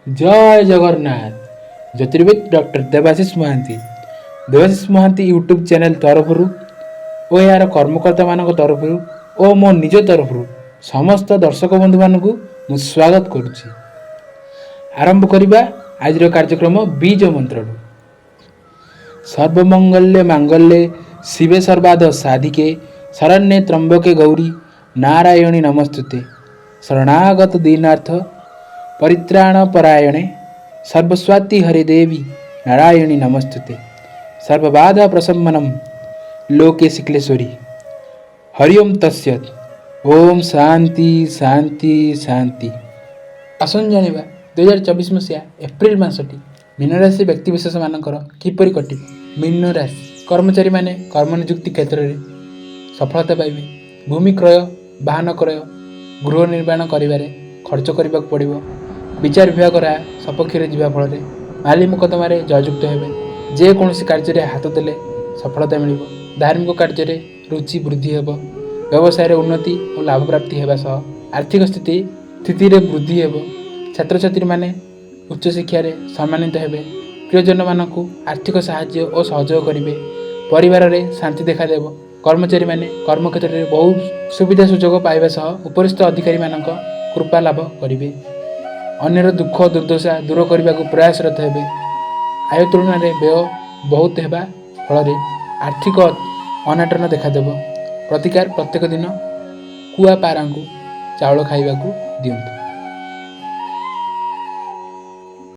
ଜୟ ଜଗନ୍ନାଥ। ଜ୍ୟୋତିର୍ବିଦ doctor Debashish Mohanty, Debashish Mohanty YouTube channel ତରଫରୁ ଓ ଏହାର କର୍ମକର୍ତ୍ତାମାନଙ୍କ ତରଫରୁ ଓ ମୋ ନିଜ ତରଫରୁ ସମସ୍ତ ଦର୍ଶକ ବନ୍ଧୁମାନଙ୍କୁ ମୁଁ ସ୍ୱାଗତ କରୁଛି। ଆରମ୍ଭ କରିବା ଆଜିର କାର୍ଯ୍ୟକ୍ରମ ବୀଜ ମନ୍ତ୍ରରୁ। ସର୍ବମଙ୍ଗଲ୍ୟେ ମାଙ୍ଗଲ୍ୟେ ଶିବେ ସର୍ବାର୍ଥ ସାଧିକେ ଶରଣ୍ୟେ ତ୍ରମ୍ବକେ ଗୌରୀ ନାରାୟଣୀ ନମସ୍ତୁତେ। ଶରଣାଗତ ଦୀନାର୍ଥ ପରିତ୍ରାଣ ପରାୟଣେ ସର୍ବସ୍ୱାତି ହରେ ଦେବୀ ନାରାୟଣୀ ନମସ୍ତୁତେ। ସର୍ବବାଧା ପ୍ରଶମନମ୍ ଲୋକେ ଶୁକ୍ଲେଶ୍ୱରୀ। ହରି ଓମ୍ ତତ୍ସତ୍। ଓମ୍ ଶାନ୍ତି ଶାନ୍ତି ଶାନ୍ତି। ଆସନ୍ତୁ ଜାଣିବା, 2024 ମସିହା ଏପ୍ରିଲ ମାସଟି ମୀନରାଶି ବ୍ୟକ୍ତିବିଶେଷମାନଙ୍କର କିପରି କଟିବ। ମୀନ ରାଶି କର୍ମଚାରୀମାନେ କର୍ମନିଯୁକ୍ତି କ୍ଷେତ୍ରରେ ସଫଳତା ପାଇବେ। ଭୂମି କ୍ରୟ, ବାହନ କ୍ରୟ, ଗୃହ ନିର୍ମାଣ କରିବାରେ ଖର୍ଚ୍ଚ କରିବାକୁ ପଡ଼ିବ। ବିଚାର ବିଭାଗ ରାୟ ସପକ୍ଷରେ ଯିବା ଫଳରେ ମାଲି ମୋକଦ୍ଦମାରେ ଜୟଯୁକ୍ତ ହେବେ। ଯେକୌଣସି କାର୍ଯ୍ୟରେ ହାତ ଦେଲେ ସଫଳତା ମିଳିବ। ଧାର୍ମିକ କାର୍ଯ୍ୟରେ ରୁଚି ବୃଦ୍ଧି ହେବ। ବ୍ୟବସାୟରେ ଉନ୍ନତି ଓ ଲାଭ ପ୍ରାପ୍ତି ହେବା ସହ ଆର୍ଥିକ ସ୍ଥିତିରେ ବୃଦ୍ଧି ହେବ। ଛାତ୍ରଛାତ୍ରୀମାନେ ଉଚ୍ଚଶିକ୍ଷାରେ ସମ୍ମାନିତ ହେବେ। ପ୍ରିୟଜନମାନଙ୍କୁ ଆର୍ଥିକ ସାହାଯ୍ୟ ଓ ସହଯୋଗ କରିବେ। ପରିବାରରେ ଶାନ୍ତି ଦେଖାଦେବ। କର୍ମଚାରୀମାନେ କର୍ମକ୍ଷେତ୍ରରେ ବହୁ ସୁବିଧା ସୁଯୋଗ ପାଇବା ସହ ଉପରିସ୍ଥ ଅଧିକାରୀମାନଙ୍କ କୃପା ଲାଭ କରିବେ। ଅନ୍ୟର ଦୁଃଖ ଦୁର୍ଦ୍ଦଶା ଦୂର କରିବାକୁ ପ୍ରୟାସରତ ହେବେ। ଆୟ ତୁଳନାରେ ବ୍ୟୟ ବହୁତ ହେବା ଫଳରେ ଆର୍ଥିକ ଅନାଟନ ଦେଖାଦେବ। ପ୍ରତିକାର, ପ୍ରତ୍ୟେକ ଦିନ କୁଆ ପାରାଙ୍କୁ ଚାଉଳ ଖାଇବାକୁ ଦିଅନ୍ତୁ।